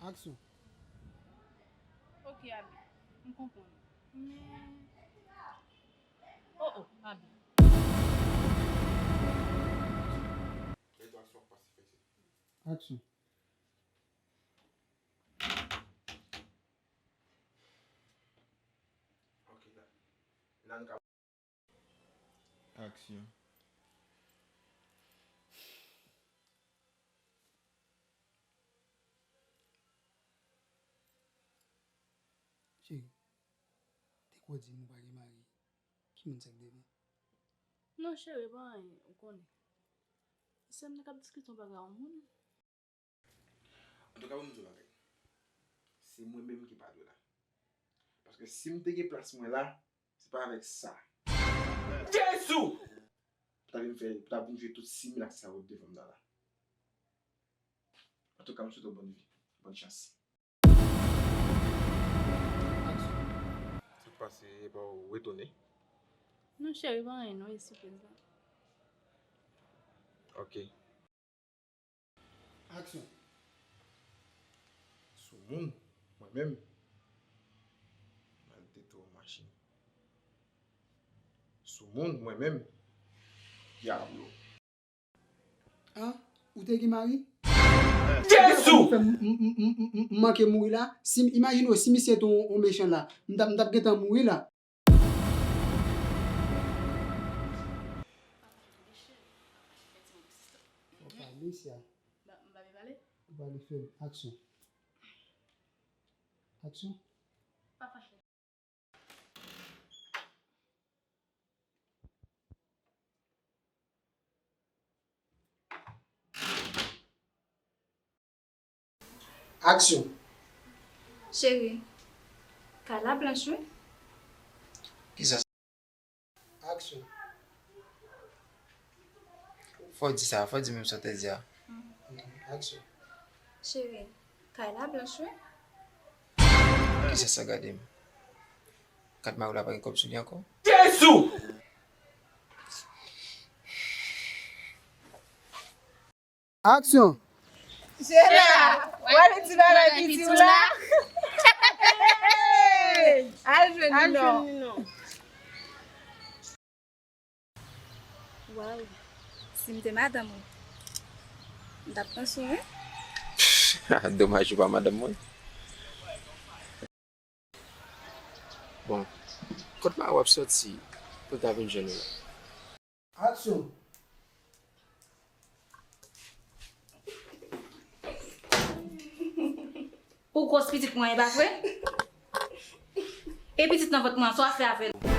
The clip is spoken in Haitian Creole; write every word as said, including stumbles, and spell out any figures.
Aksyon. Ok, Abi. M konprann. Men. Oh, oh, Abi. Aksyon. Aksyon. Cheri, te kwè di m ou pa gen mari. Ki moun sa k devan? Non, cheri, pa anyen, ou konnen. Se m nan k ap diskite yon bagay yon moun. Antouka, pou m di w bagay, se mwen menm ki pa dwe la. Paske si m te gen plas mwen la, se pa avèk sa. Jezi! Pou ta vin fè, pou ta vin jwe tout similak sa yo devan m nan la. Antouka, m swete w bòn vi, bòn chans. Sa k pase, epa w retounen? Non, cheri, pa anyen, non, e sipriz la. Ok. Aksyon. Soumoun, mwen menm, m al detounen machin. Soumoun, mwen menm, dyablo. An, ou te gen mari? Jezi! Fè m- m- m- m- m- m manke mouri la. Si, imajine w, si misye te yon, yon mechan la, m t ap, m t ap gentan mouri la. Ou pale, Sia. M pa vle pale? Ou pale fèb. Aksyon. Aksyon. Pa fache. Aksyon. Cheri, kay la blanch wi. Kisa sa? Aksyon. Fò w di sa, fò w di menm sa w te di a. Aksyon. Cheri, kay la blanch wi. Kisa sa gade m? Kat mari w la pa gen kòb sou li ankò? Jezi! Aksyon! Jera, w ale ti bagay piti w la. Al jwenn li non. Waw, si m te madanm ou, m t ap pran sou wi. Domaj ou pa madanm mwen. Bon, kot mari w ap soti pou l ta vin jwenn ou la? Aksyon! Ou gwòs pitit mwen, e pa vre? E pitit nan vant mwen an, sa w ap fè avè l?